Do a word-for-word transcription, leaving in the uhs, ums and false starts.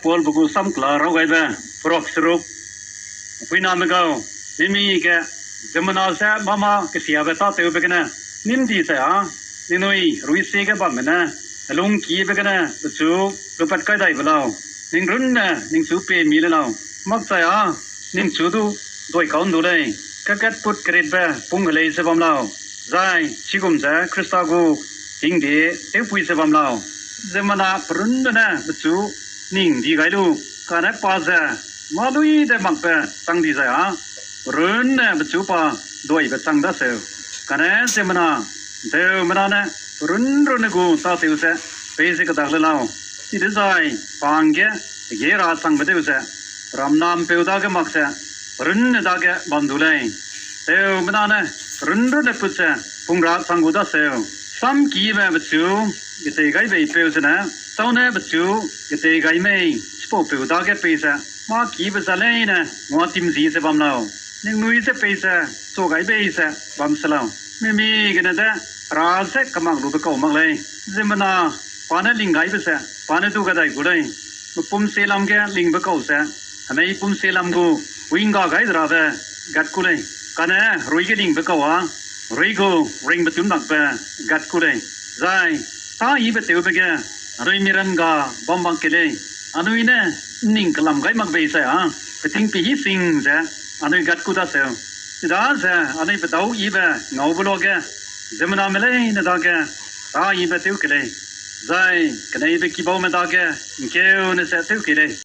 Paulbe gu samkela raw gaibe, peruak seruk, puiname gau, mimi ge, ziemmena ze mâ-mâ kesiabe tâtewbe gene, nîm di zai â, ningnui herui sie ge bamme ne, helungkibe gene pechu lupat kai dai be lau, ning runne ningchu pie mi le lau, makchai â, ningchu du doikau ’ndu lei, kakatput keritbe pung helei ze bam lau, zai chigum ze Khrista gu hingde tewpui ze bam lau. Ziemmena perunne ne pechu ning di gai lu, kane pa ze mâ lui de makbe chang di zai â, perunne pechu pa doibe chang daseu. Kane ziemmena, ’nteumena ne perun runne gu tâtew ze peize kedak le lau, chidezai pa hangge hege ra changbe tew ze, ramnampeu dage mak ze, perunne dage bam du lei. ’Nteumena ne perun runne put ze pung ra chang gu daseu. Samkibe pechu getei gai beipeu zene, tâu ne pechu getei gai mei chipaupeu dage peize, mâkibe za leine nguatim ji ze bam lau. Ningnui ze peize chu gai bei ze bam se lau. Mimi gene de Hera ze kemak lube kau mak lei. Ziemmena pa ne ling gaibe ze pa ne du kadai gu lei. Mepum sielam ge lingbe kau ze, hemei pum sielam gu wingga gai de rabe gat ku lei. Kane herui ge lingbe kau â, herui gu ringbe tunlakbe gat ku lei. Zai tâyibe tewbe ge anui miran ga bam bam kei lei. Anui ne ’nning kelam gai mak bei zai â, peting pehî sing ze anui gat ku daseu. Chidaze anui pedau yibe ngaube luage, ziemmename leine dage tâyibe tew kei lei, zai keneibe kibaume dage ’ngkeune ze tew kei lei.